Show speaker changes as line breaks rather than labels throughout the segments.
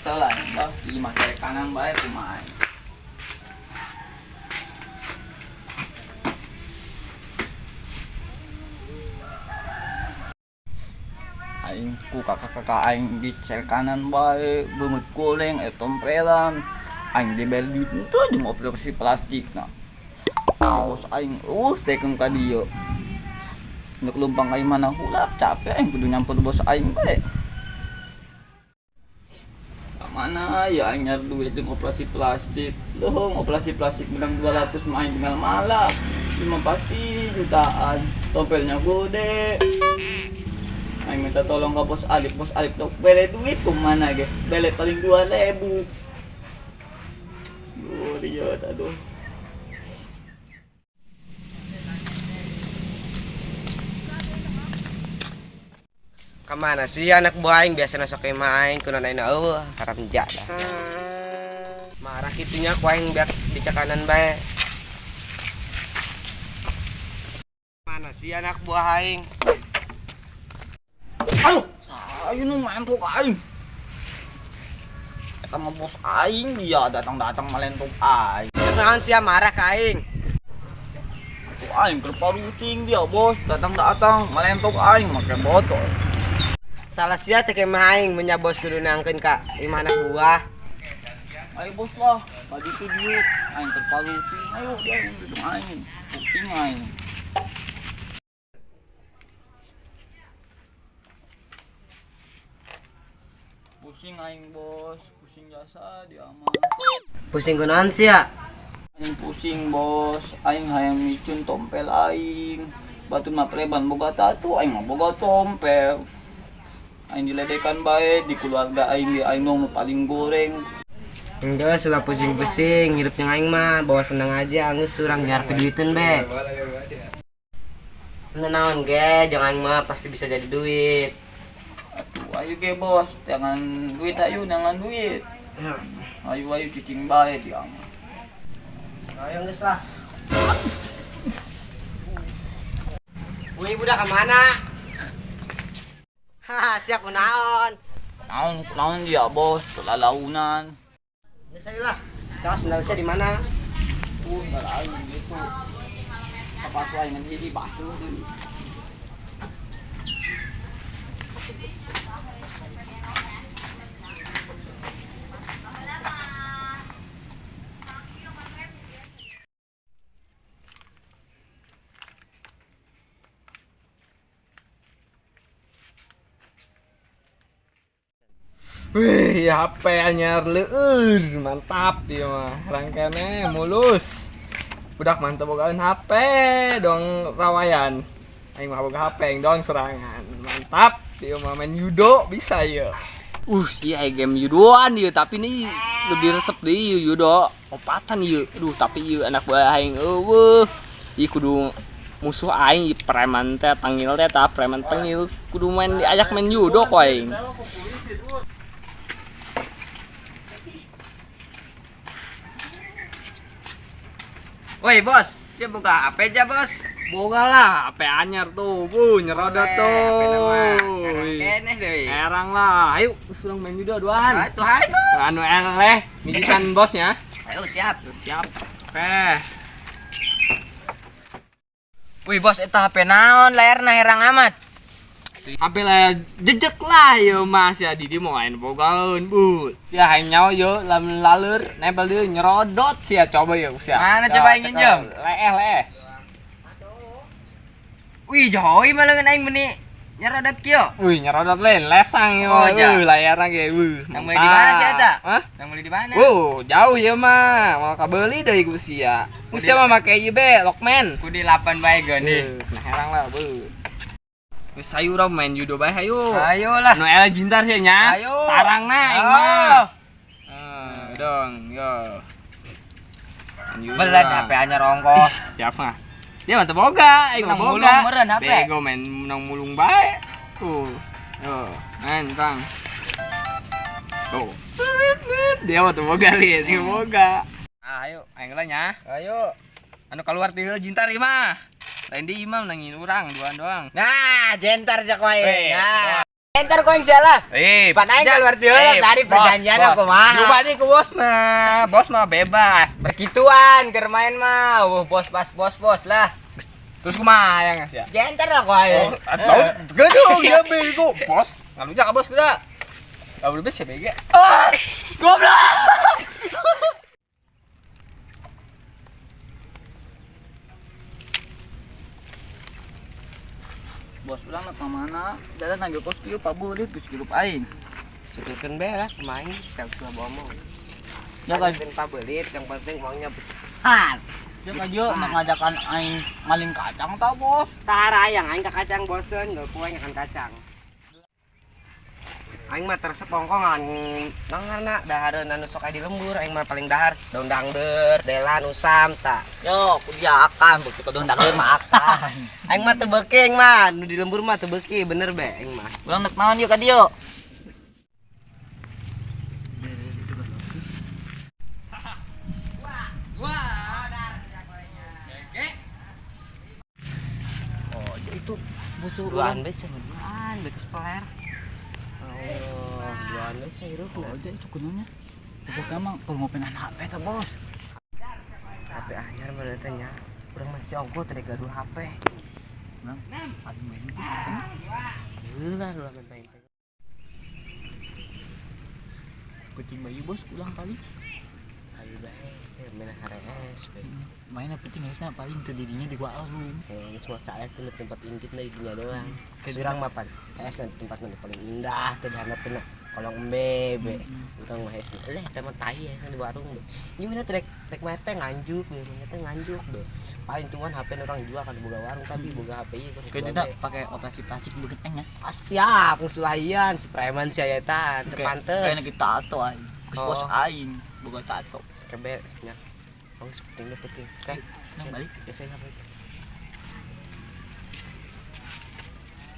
Kesel aing bah, di imah kiri kanan bae kumaha aing. Aing ku kakak-kakak aing di cel kanan bae, beungeut goreng tompelan. Aing dibere duit henteu jeung operasi plastik na. Bos aing tekeun ka dieu. Untuk lumpang ka imahna hulap capek aing kudu nyamper bos aing bae. Ka mana ya aing nyari duit jeung operasi plastik. Leuheung operasi plastik menang 200 mah aing tinggal malak. Lima pasti jutaan. Tompelnya gede. Aing minta tolong ke bos Alif, bos Alif dok bere duit kumana ge? Bere paling 2000. Duh, dia aduh.
Kemana sih anak buah aing biasa nasok imah aing kunaon aing eueuh haram jadah. Marah kitunya ku aing biak dicakanan bae. Mana sih anak buah aing?
Aduh, saya nu mentok aing. Eta mah bos aing dia datang-datang malentok aing.
Naon sia marah ka aing?
Tuh aing keur parusing dia bos, datang-datang malentok aing make botol.
Salah sia teh imah aing menya bos kudu nangkeun ka imah anak buah.
Ayo bos lah, tadi tuh dia aing keur parusing, ayo dia duduk aing, pusing aing. Pusing aing bos, pusing jasa dia mah.
Pusing kunaon sia?
Aing pusing bos, aing hayang micun tompel aing. Batur mah preman boga tatu, aing mah boga tompel. Aing diledekan bae di keluarga aing ge aing nu paling goreng.
Enggak, sulah pusing-pusing, hidupnya aing mah bawa senang aja, anggeus urang nyarpe duiteun be. Naon ge, jangan aing mah pasti bisa jadi duit.
Atuh ayo ge bos, jangan duit ayo, jangan duit. Ayo ayo cicing bae dia mah.
Ayo geus lah. Wih, budak ka mana? Haha, sia kunaon?
Naon naon dia bos, telalaunan.
Geus ayo lah. Cos sendal sia di mana?
Sendal aing gitu. Sepatu aing ngan hiji basuh deui.
Wih, ya HP anyar leueur, mantap ieu mah. Rangkene mulus. Budak mantep bogaan HP dong rawayan. Aing mah boga HP aing dong serangan. Mantap, ieu mah main judo bisa ieu.
Iya game judoan ieu, tapi ini lebih resep deui ieu judo. Opatan ieu. Aduh, tapi ieu anak buah aing eueuh. Ieu kudu musuh aing ieu preman teh tangil teh tah preman tangil kudu main diajak main judo ku aing.
Woi bos, siap buka HP aja bos?
Boga lah, HP anyar tuh, bu, nyerodot tuh.
HP nama, erang keneh deui.
Erang lah, ayo, surang main judo duaan.
Ah, tuh ayo.
Anu eleh, mijitan bosnya.
Ayo siap.
Siap. Oke.
Wih bos, eta HP naon layarna herang amat.
HP lah jejek lah yo mas ya Didi mau main bogaun bu. Sia hayang nyawa yo lamun laleur nempel deui nyerodot sia coba yo sia.
Mana coba aing nginjem?
Leeh leeh.
Wih jauh mah leungeun aing meuni nyerodot kieu.
Wih nyerodot lain lesang yo.
Oh, ja.
Wih layarna ge wih.
Yang beli di mana sih eta?
Hah?
Yang beli di mana?
Wuh, jauh ya mah. Mau kabeli deui ku sia. Ku sia mah make ieu be Lokman.
Ku di 8 bae geuning.
Nah herang lah bu. Wis ayo urang main judo bae ayo.
Ayo lah.
Nu eleh jintar sih nya.
Ayo.
Tarangna aing mah. Dong, yo. Main judo
Belad
lah.
HP anyar ongkoh.
Siap mah. Dia mah teu boga, aing mah
Menang
boga.
mulung meureun HP.
Bego main menang mulung bae. Tuh. Yo, main Kang. Tuh. Dia mah teu boga lieu, dia boga. Ah, ayo, aing lah nya.
Ayo.
Anu keluar ti heula jintar ieu mah. Lain di imam nangin urang duaan doang.
Nah, jentar jak wae.
Weh,
Nah. Entar kau yang salah.
Eh,
Pan aing keluar dia lah, tadi perjanjian aku mah.
Lupa nih ke bos mah. Bos mah bebas.
Begituan keur main mah. Wah, bos pas bos bos lah.
Terus kumaha yang ngasih ya?
Jenter lah kau aing.
Atau gedung ya bego, bos. Ngalunya ka bos udah. Lalu lebih sih bege. Ah, goblok.
Bos ulang nak kemana? Jalan nagih kos kieu pabulit geus hirup aing.
Syukurkan be lah kemain siap siap omong.
Ya kan,
Penting pabelit, yang penting uangnya besar.
ya kan dia nak ngajakan aing maling kacang tau bos.
Tara yang aing ka kacang bosen, gak ku aing akan kacang. Aing mah teresep ongkongan. Nang dahareun anu sok aya di lembur, aing mah paling dahar daun dangder, delan usam ta.
Yo, kudu akan begitu kudu dangder mah akan.
Aing mah teu beuki aing mah, nu di lembur mah teu beuki bener be aing mah.
Ulang nak naon yuk ka dieu? Oh, itu musuh
Duaan
urang.
be sama duaan be peler. Oh, duaan be hirup.
Oh, itu kunonya. Pokoknya mah kalau ngopenan HP teh, Bos.
HP anyar mah teh nya. Urang mah si ongko teh gaduh HP.
Urang paling main
Heula ulah main main.
kucing bayi bos ulang paling.
Ayo bae, teh main HRS be.
Mainnya penting hesna paling teu dirinya di warung.
Eh, semua saya tuh tempat inggit na di dunia doang. Surang mah pan, es na tempat nu paling indah teh dihandapkeun kolong embe be. Urang mah es leh teh mah tai es di warung be. Nyuhna teh rek mah teh nganjuk be, mah teh nganjuk be. Paling tuan HP orang jual kan boga warung tapi boga HP ieu kan.
Kayaknya pakai operasi plastik begitu nya.
Ah, siap, musuhayan si preman si eta teu pantes.
Kayaknya kita tato aing. Geus bos
Oh.
aing boga tato.
Kebe nya. Oh, penting penting. Oke,
Nang balik.
ya saya HP.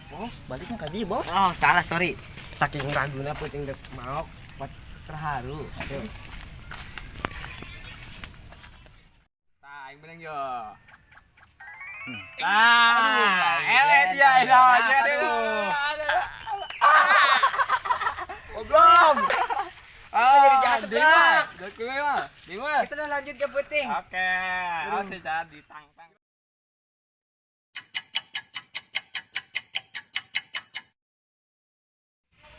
Bos, baliknya ka dieu, Bos.
Oh, salah, sorry. Saking raguna puting dek maok, buat terharu. Ayo.
Tah, aing menang yo. Tah, ele dia itu aja aduh. Goblok. Ah,
jadi jahat sebelah.
Dimas.
Sudah lanjut ke puting.
Oke, awas ya ditangtang.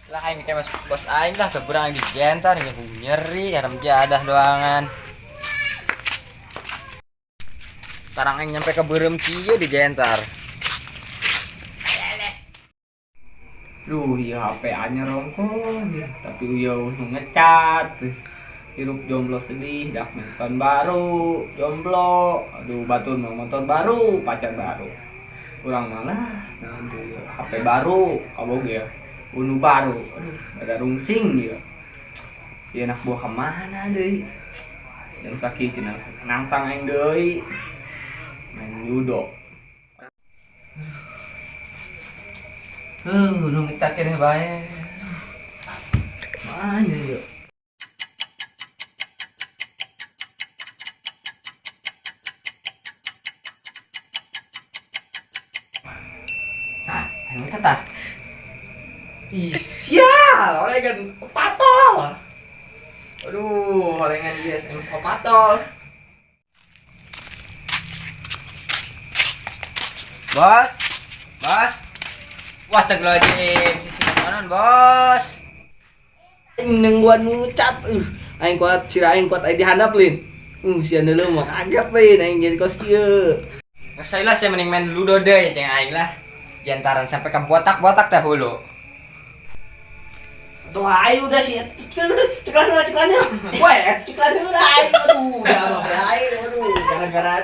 Lah aing teh mas bos aing lah keberang di gentar nyeri haram jadah doangan. Tarang aing nyampe ke beureum kieu di gentar.
Duh, ya HP anyar rongkon ya, tapi uya nu ngecat. Hirup jomblo sedih, dak nonton baru, jomblo. Aduh, batur mau motor baru, pacar baru. Urang malah nanti HP baru, kabog ya. Unu baru. Aduh, ada rungsing ya. Ya anak buah kemana deui? Jam sakit cenah nantang aing deui. Main judo.
Nu ngecat keneh bae.
Mana yuk?
Ah, aing ngecat tah.
Ih, sial, orengan opatol. Aduh, orengan ISMS opatol.
Bos. Bos. Wah, astagfirullahaladzim, sisi naon, Bos.
Aing nungguan nu ngecat, aing kuat cira aing kuat aing dihandap lin. Sia deuleu mah kaget lin aing jadi kos kieu.
Ngesai lah saya mending main ludo deh, ceng aing lah. Jantaran sampai ke botak-botak dah hulu.
Tuh aing udah sih, ceklan heula, ceklan heula. Weh, ceklan heula aing. Aduh, udah apa aing, aduh, gara-gara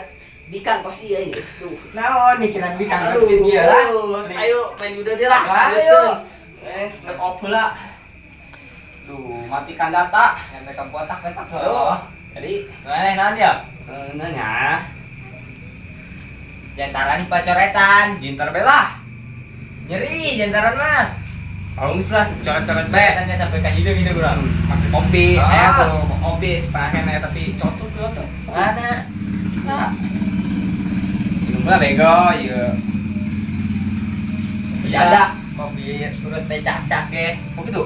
bikang kos ieu aing. Duh.
Naon mikiran bikang
Aduh,
iya lah.
Ayo main udah deh lah.
Ayo.
Nge off heula. Duh, matikan data.
Sampai ke botak-botak
Aduh.
hulu.
Jadi,
Nah, naon ya?
nanya,
Jantaran pacoretan.
jintar belah.
Nyeri jantaran mah.
Alus lah, coret-coret bae.
Tanya sampai ke hidung-hidung urang.
Pakai kopi,
Ah.
tuh kopi setengah kene tapi cotot cotot.
Mana?
Nah. Minum lah bego, iya.
Iya.
Ada. Kopi urut teh cacak ge.
Oh gitu.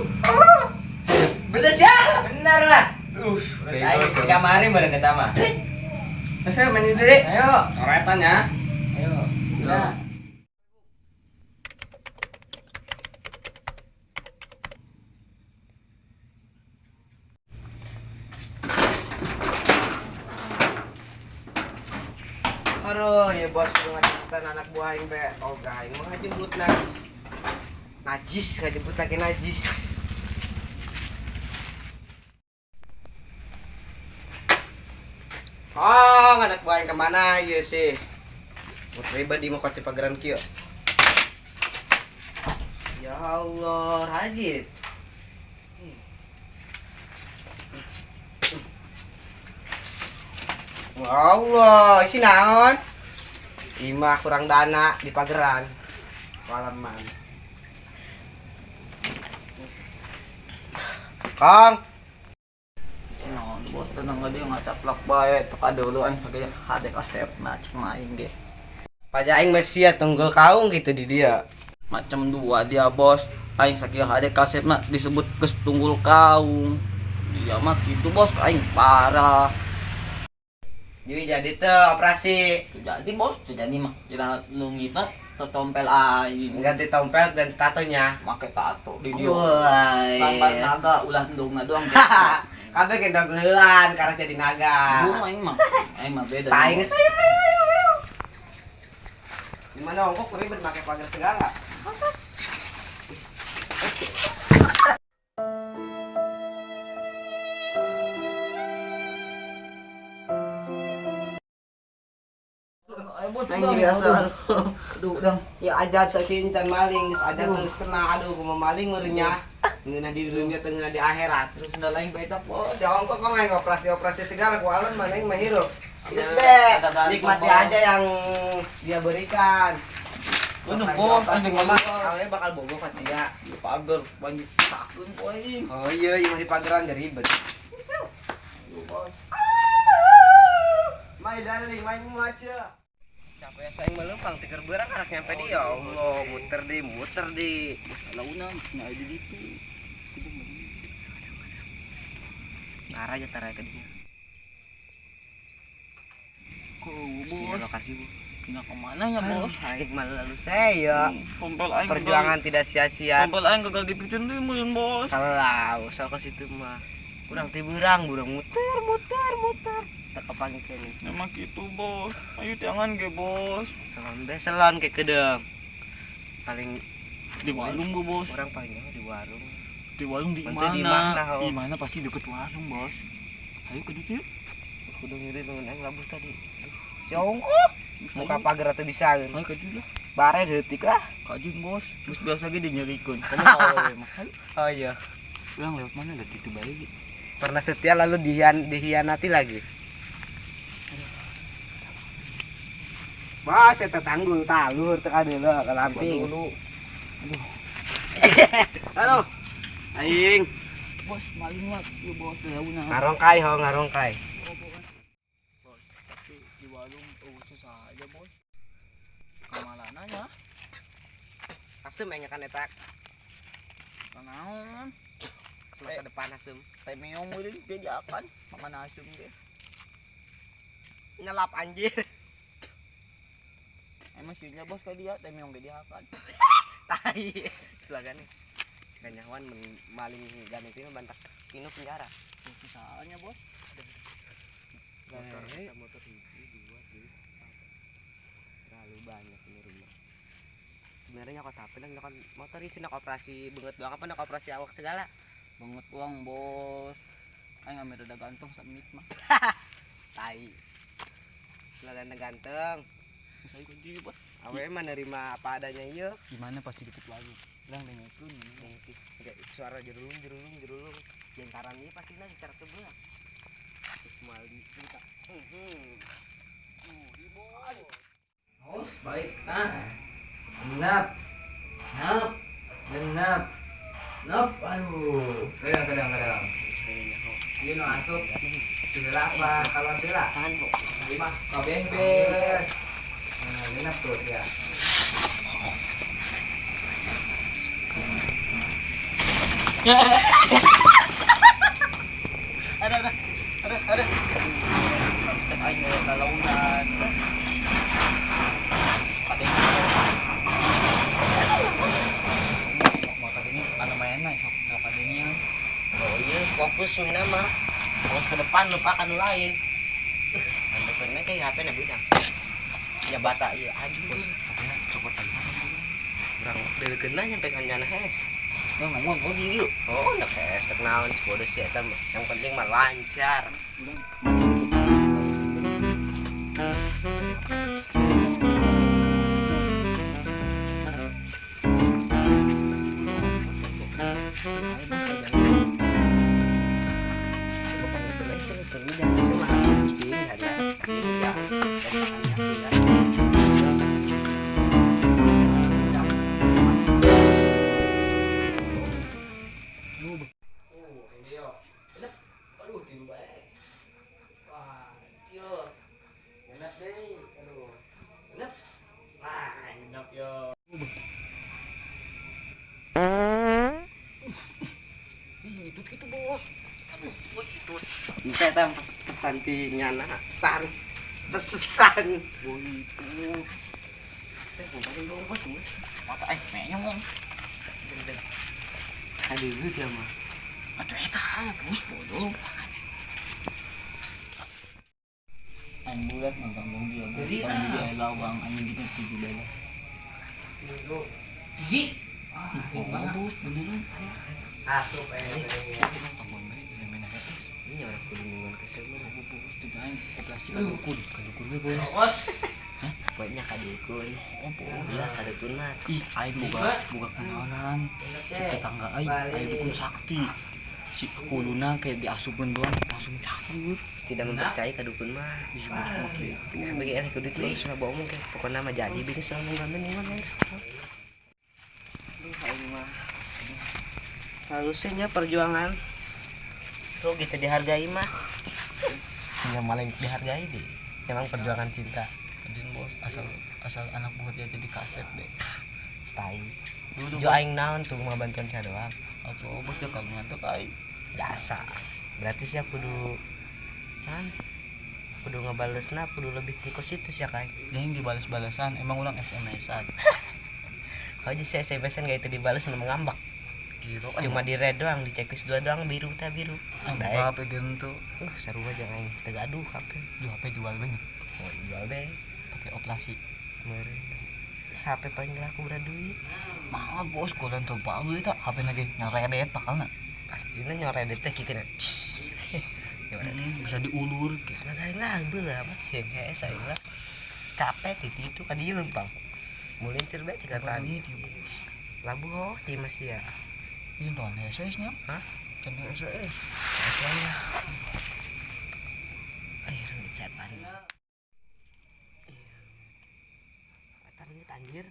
Bener sih ya?
Bener lah.
Urut
Aing geus di kamari meureun eta mah.
Nah, saya main deh.
Ayo.
Coretan ya.
Ayo. Nah.
Aduh, ya bos kudu ngajemputan anak buah aing be. Oh, aing mah ngajemputna. Najis, ngajemput lagi najis. Oh, anak buah aing kemana ieu sih? Mau pribadi mau kote pageran kieu. Ya Allah, rajit. Ya Allah, isi naon? Imah kurang dana di pageran. Walaman. Kang,
Naon bos, tenang aja ngacaplak bae teka dulu aing sagaya hade kasep nah cek main ge.
pajak aing masih ya tunggul kaung gitu di dia.
Macam dua dia bos. Aing sakieu hade kasep mah disebut geus tunggul kaung. Dia mah gitu bos, aing parah.
Jadi tuh operasi
Tuh jadi bos, tuh jadi mah kira lungitna tertompel aing.
ganti tompel dan tatonya.
Make tato di dia.
Wah.
Tanpa naga ulah endongna doang.
Kabeh gendong leulan karena jadi naga.
Gua aing mah, aing mah beda.
Aing geus ayo ayo ayo ayo. Di mana ongkok ribet make pagar segala.
Ayo bos,
Aing
udah,
biasa.
aduh. Aduh, udah.
Ya ajab saking can maling, geus ajab geus kena aduh kumaha maling meureunnya. Ngeunah di dunia teu ngeunah di akhirat.
Terus udah lain beda bos.
Si ongkok kok main operasi-operasi segala ku alun mana yang mah hirup. Geus
Ada-
be,
ada gantung,
nikmati
Bos.
aja yang dia berikan.
Aduh, bos, anjing
mah
mah.
awe bakal bogo pasti ya.
Di pagar banyak takun poing.
Oh iya, iya mah di pageran jadi ribet.
Aduh, bos.
My darling, my maca. Capek saya melempang tiker berang anak nyampe di ya Allah, muter di, muter di.
Bos, launa mesti ada di situ.
Tara aja tara ke dia.
Kok
Bos,
bos,
lokasi bu.
pindah kemana ya bos?
Aing malah lalu saya.
Tompel aing
Perjuangan tidak sia-sia.
Tompel aing gagal dipicun deui meureun bos.
Salah, usah ke situ mah. Kurang tiburang, burang muter, muter, muter. Tak kepanggil kene.
Memang gitu bos. Ayo jangan ge bos.
Selon be selon ke kedeng. Paling
Di warung bu bos.
orang paling jauh di warung.
Di warung di
Bantu di
mana?
mana, oh.
Di mana pasti deket warung bos. Ayo ke situ yuk.
Kudu ngiri dengan aing labuh tadi. Si ongkoh. Muka pagar atau bisa.
Ayo ke situ lah.
Bare detik lah.
Kajun bos. Terus biasa ge dinyerikeun. Kamu tahu emang. Ayo.
Oh iya.
Ulang lewat mana lihat situ bae.
Pernah setia lalu dihianati lagi. Wah, saya tertanggul talur teka dulu ke lamping.
Dulu.
Halo. Aing.
Bos maling mah ieu bos launa.
Ngarongkai ho, ngarongkai.
Bos, tapi di warung susah aja bos. Kamalana ya?
Asem aing kan eta
Kanaon?
masa depan asem.
Teh meong meureun dia diakan makan asem ge.
Nyelap anjir.
Emang sihnya bos ka dia teh meong ge diakan.
Tai. Selagane. Sikanyawan maling ganti mah bantak pinu penjara.
Susahnya bos.
Motor, motor hiji, dua, tiga, empat. Terlalu banyak ini rumah. Sebenarnya kok tapi nak motor isi nak operasi banget doang apa nak operasi awak segala.
Banget uang bos. Aing ame rada ganteng samit mah.
Tai. Selagana ganteng.
Saya kunci bos.
Awe mah nerima apa adanya ieu.
Gimana pasti deket lagu. Ulang dengekeun.
Kayak suara jerulung jerulung jerulung. Jengkaran ieu pasti nanti cara tebelah. Terus mali kita.
Bos, balik. Nah. Genap. Nap. Genap. Nap. Aduh. Kadang kadang kadang. Ieu nu asup. Segala apa kalau teu lah.
Tahan, Bu.
Ieu masuk kabeh be. Nah, genap tuh ya.
Ada ada ada ada.
Aing aya talaunan. Katanya mau katanya anu mainan sok sok katanya.
Oh iya, fokus mina mah. Fokus ke depan lupakan nu lain. Mantepnya kayak HP na budak. Ya bata ieu aju.
HP-na cokot aja.
Urang deukeun lah nyampe ka nyana hes.
Nah, ngomong kok gitu.
Oh, nak hes rek naon si bodoh sih eta mah. Yang penting mah lancar.
Oh, ini yo. Enak. Aduh, tidur baik. Wah, yo. Enak deh. Aduh. Enak. Wah, enak yo.
Ih, itu gitu, Bos.
Saya tahu pesan di nyana pesan pesan.
Oh, itu.
Saya mau dong bos.
Mata aing menyong.
Aduh, dia mah.
Atuh eta, bos bodoh. Aing bulat nonton dong dia.
Jadi,
Kan jadi lawang anjing gitu sih juga.
Ji.
Oh, bos beneran.
Asup eh.
Tanggung beri main apa?
Ini orang kudu nyuwun kesel mah.
Bos tidak aing operasi kadukun, kadukun we bos.
Bos.
Pokoknya kadukun.
Oh, bos.
Iya, kadukun mah.
Ih, aing boga boga kenalan. Tetangga aing, aing dukun sakti. Si huluna kayak diasupkeun doang langsung cakur.
Tidak mempercayai kadukun mah.
Ih, bos gitu.
Ya, bagi eleh kudu tuh sudah bohong kayak pokoknya mah jadi bisnis sudah mau ngamen ngomong guys. Aduh, aing mah. Halusnya perjuangan. Rugi teu dihargai mah. Ya malah dihargai deh. Emang perjuangan cinta.
Adin bos, asal asal anak buah dia jadi kasep deh.
Stay. Jo aing naon tuh mah bantuan saya doang.
Atau bos dia kalau nyantuk aing.
Jasa. Berarti sih aku kudu kan kudu ngebalesna kudu lebih tikus itu sih ya kai.
Dia yang dibalas-balasan, emang ulang SMS-an.
Kalau jadi saya SMS-an gak itu dibales memang ngambek.
Gila,
Cuma di red doang, di checklist dua doang biru ta biru.
aing
Daek.
buka HP gitu.
Seru aja aing tegaduh HP.
Jual HP jual bener,
Mau jual deh.
pakai operasi.
Meureun. HP paling laku berapa duit?
Mahal bos, kalau tuh baru itu HP lagi nyaredet bakalna.
Pastinya nyoret teh kikina. Nyoret.
Bisa diulur gitu.
Sudah aing lah beula amat sih hees aing lah. Capek titi itu kan dia lempang. Mulincir bae tiga tadi.
Tadi di bos.
Labu ho di masih ya.
Ini tuh aneh SS nya.
Hah?
Can SS.
Asal lah. Air rengit setan. Eta rengit anjir.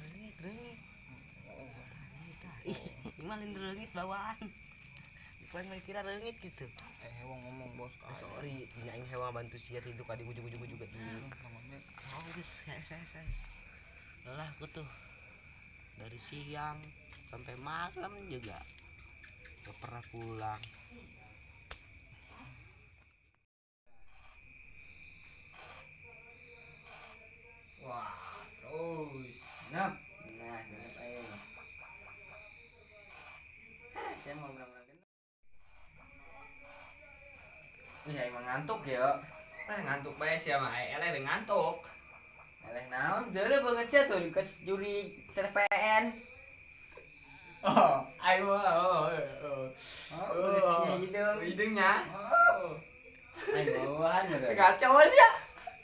Rengit, rengit. Ih, gimana rengit bawaan. Bukan kira rengit gitu.
Hewang ngomong bos.
Ah, sorry, ini aing hewang bantu sia itu kadi ujug-ujug juga di. Oh, geus, hees hees hees. Lelah aku tuh. Dari siang sampai malam juga gak pernah pulang.
Wah, terus. Nap. Nah, genep aing. Saya mau menang-menang genep.
Ih, aing mah ngantuk ya.
Ah, ngantuk bae sia mah. Eleh we ngantuk.
Eleh naon, deuleu banget sia tuh kes juri TPN.
Oh, aing mah. Oh, oh.
Oh, beungeutnya hidung.
Hidungnya. Oh.
Aing bawaan meureun.
Kacau aja.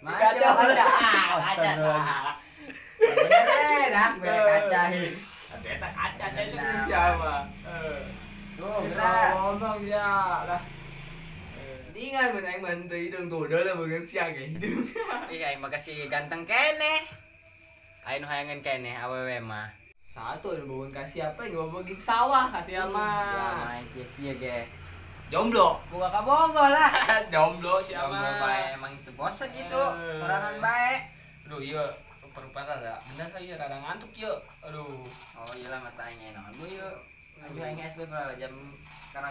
Kacau kaca. Astagfirullahaladzim. Bener enak bere kaca.
Eta kaca itu siapa?
Tuh,
Geus
gerak.
ngomong sia lah. Mendingan mun aing mah henteu hidung tuh udah lah beungeut sia ge hidung.
Ih, aing mah kasih ganteng keneh. Aing nu hayangeun keneh awewe mah.
Satu nu bogoan ka siapa yang ngomong gig sawah ka sia
Ya
mah.
mah kieu-kieu ge.
Jomblo.
Buka ka Bogor lah.
Jomblo sia
Jomblo
mah.
bae emang itu bosen gitu. Sorangan bae.
Aduh iya,
Rupa-rupa rada bener lah ieu rada ngantuk ieu. Aduh.
Oh iya lah mata aing enak bu yuk. Ayo aing SB berapa jam karena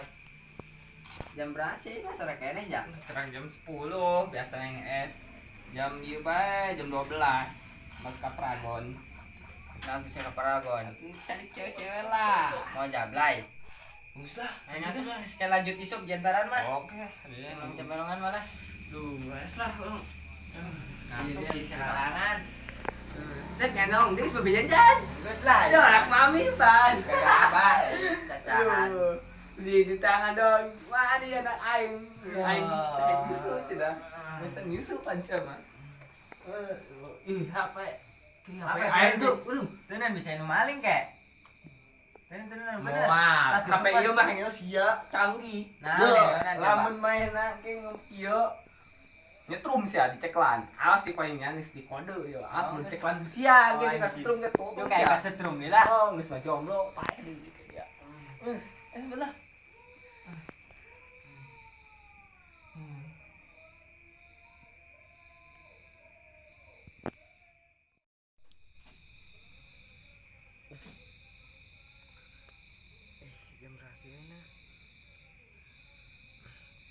jam berapa sih mas sore kene ya?
Terang jam 10 biasa yang es. Jam ieu bae jam 12. Mas ka Paragon.
Nanti saya ke Paragon.
Cari cewek-cewek lah.
Mau jablay.
Usah.
Aing atuh lah sekali lanjut isuk jantaran mah.
Oke,
Emang cemelongan malah.
Duh, es lah orang. Ngantuk
Iya,
di
sekalangan.
Tek nganong, dia sebagai jajan.
Geus lah.
Ya, anak mami, Pan.
Kagak apa, cacahan.
Si di tangan dong. Wah, ini anak aing. Aing aing nyusul tidak. Masa nyusul pan siapa? Ih, HP.
Apa
Aing tuh?
Udah, tenan bisa nu maling kek. Tenan tenan bener.
Moal. HP ieu mah geus sia canggih.
Nah,
Yo,
nah,
lamun mainna ke ieu nyetrum sia diceklan. Awas sih paling geus di kode yo. Awas
Oh,
mun
geus.
ceklan sia
Oh,
ge
anjing.
kasetrum ge tuh.
Yo kayak kasetrum nih lah.
Oh, geus mah jomblo, pae di ya. Geus, belah.
Jam rahasia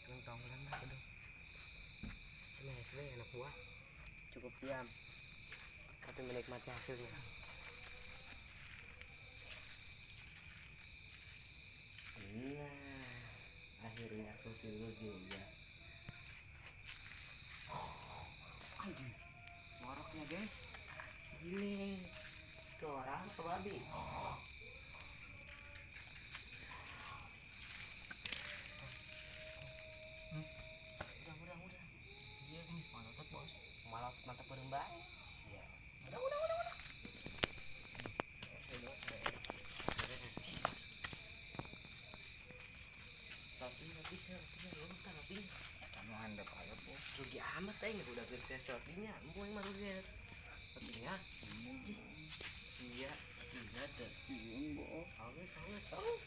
kurang tonggolan lah aduh. Sebenarnya anak buah cukup diam tapi menikmati hasilnya. Nah, akhirnya aku tidur juga. Anjing, ngoroknya guys. Gile.
Ke orang ke babi.
Udah. Iya, ini mantap bos. Malah mantap bareng bae. Iya. Udah. Tapi saya belum tapi
Kamu anda kaya bos.
rugi amat aing udah beli selfie-nya. Emang yang malu dia. Tapi ya. Sia, tidak ada. Awas, awas, awas.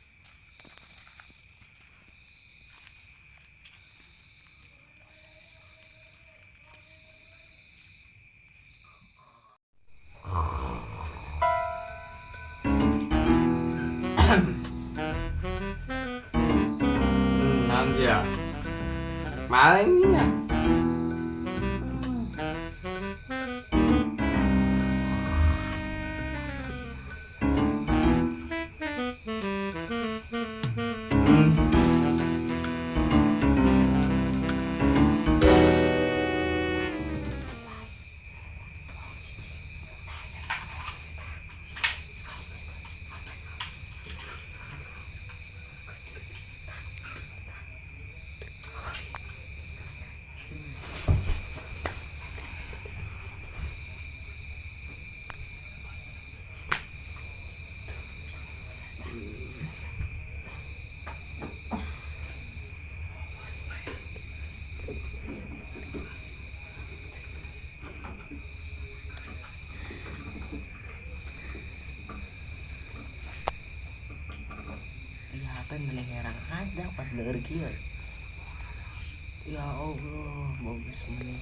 Naon ya? Maling ya.
Iya, apa yang herang ada pas leur kieu. Ya Allah, bagus meneh.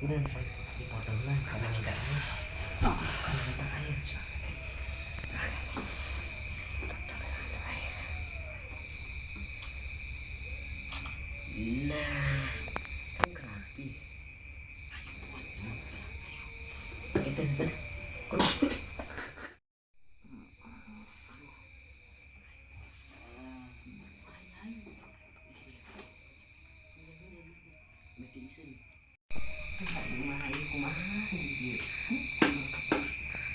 Udah dipotong lah karena minta air. Karena minta air. Nah, kan rapi. Ayo, itu, itu. Berarti isin. Kumaha ieu kumaha ieu.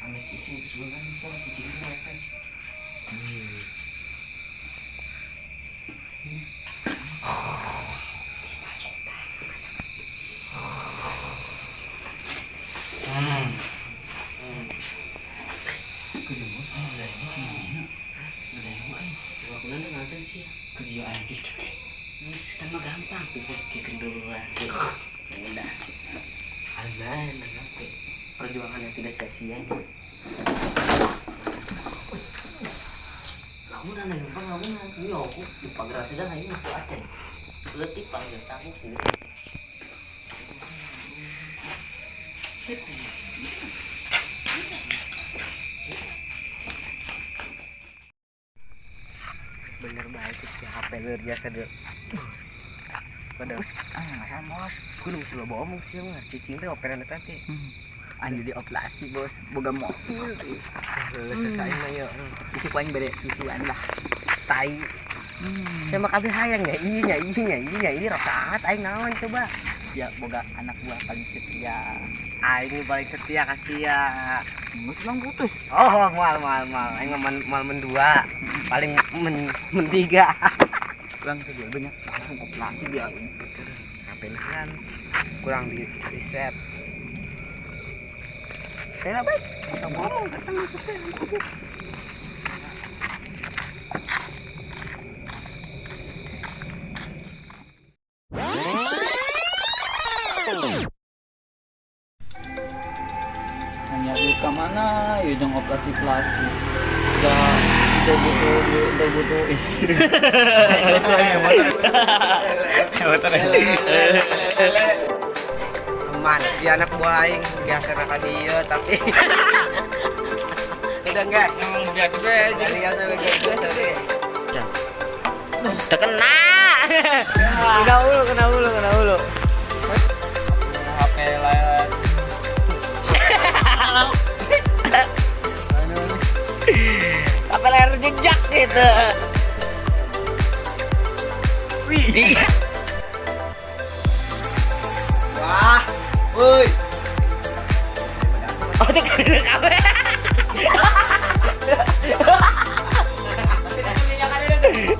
Amek isin kesulitan bisa cicing teh. Gampang kenduran. Udah. Azan apa? Perjuangan yang tidak sia-sia. Kamu udah gampang kamu nanti aku di pagar sudah ini aku acan. Letih panggil tamu sih. Bener baik si HP luar biasa deh. Pada
Ah, masa bos.
gue nunggu selalu bohong sih mah cicing teh operan eta teh.
Anjir di operasi bos, boga mobil.
Selesai mah yuk.
Isi paling bere susuan lah.
Tai. Saya mah kabeh hayang nya iya nya iya nya iya nya iya rasa aing naon coba.
Ya boga anak buah paling setia.
Aing nu paling setia kasih ya.
Nggak bilang putus.
Oh, mal mal mal. Aing mah mal mendua. Paling men mentiga.
Kurang kedua banyak langsung operasi dia.
HP kan kurang di reset. Saya baik. Kita ngomong kata maksudnya.
Hanya luka mana ya dong operasi plastik. Udah udah butuh udah butuh.
Aman, si anak buah aing biasa nak dia tapi udah enggak?
Biasa be.
Jadi biasa biasa biasa.
Terkena. Kena ulu, kena ulu, kena ulu.
HP layar.
Apa layar jejak gitu. Wih.
Wah, woi.
Oh, itu kena kabeh.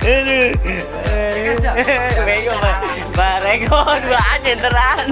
Aduh. Bego, Pak. Barego dua aja teran.